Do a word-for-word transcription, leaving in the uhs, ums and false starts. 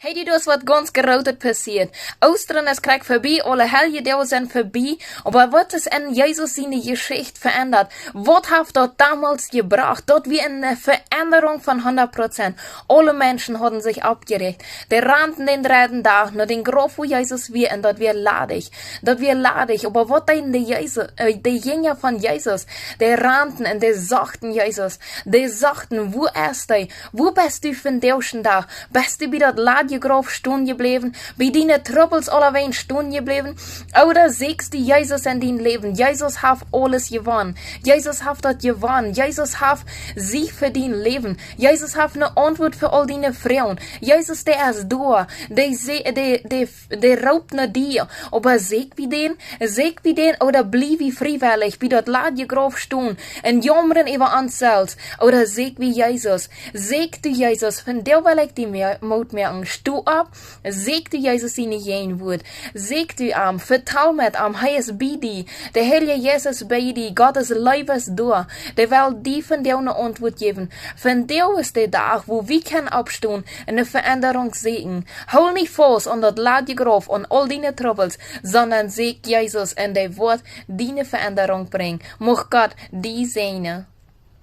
Hey, dit es waut gaunz Grootet passieet. Oostren es krakjt verbie, aule Heljedoag sent verbie, oba waut es en Jesus siene Jeschicht veendat? Waut haft daut domols jebrocht? Daut wia eene Veendarunk von hundat Prozent. Aule Menschen hauden sikj oppjerächt. Dee randen dän dredden Dach no dän Grauf, wua Jesus wia, un daut wia ladich. Daut wia ladich, oba waut deeden de Jesus, äh, de Jinja von Jesus? Dee randen un dee sochten Jesus. Dee sochten: Wua es hee? Wua best du vondoag dän Dach? Best du bie daut ladje Grauf stonen jebläwen? Bie diene Trubbels aulawäajen stonen jebläwen? Ooda sieekjst du Jesus en dien Läwen? Jesus haft aules jewonnen. Jesus haft daut jewonnen. Jesus haft Sieg fa dien Läwen. Jesus haft eene Auntwuat fa aul diene Froagen. Jesus, dee es doa. Dee, se- dee, dee, dee roopt no die. Oba sieekj wie dän? Sieekj wie dän, ooda bliew wie friewellich bie daut ladje Grauf stonen un jaumren äwa ons selfst? Ooda sieekj wie Jesus? Sieekjst du Jesus? Vondoag well ekj die mea Moot moaken. Sto opp, sieekj du Jesus siene Jäajenwuat. Sieekj du am, vetal met am, hee es bie die. De Herr Jesus bie die, Gott siene Leew es doa. Dee well die vondoag eene Auntwuat jäwen. Vondoag es de Dach, wua wie kjennen oppstonen un eene Veendarunk seenen. Hool nich faust aun daut ladje Grauf, aun aul diene Trubbels, sonda sieekj Jesus un dee woat die eene Veendarunk brinjen. Mucht Gott die säajnen.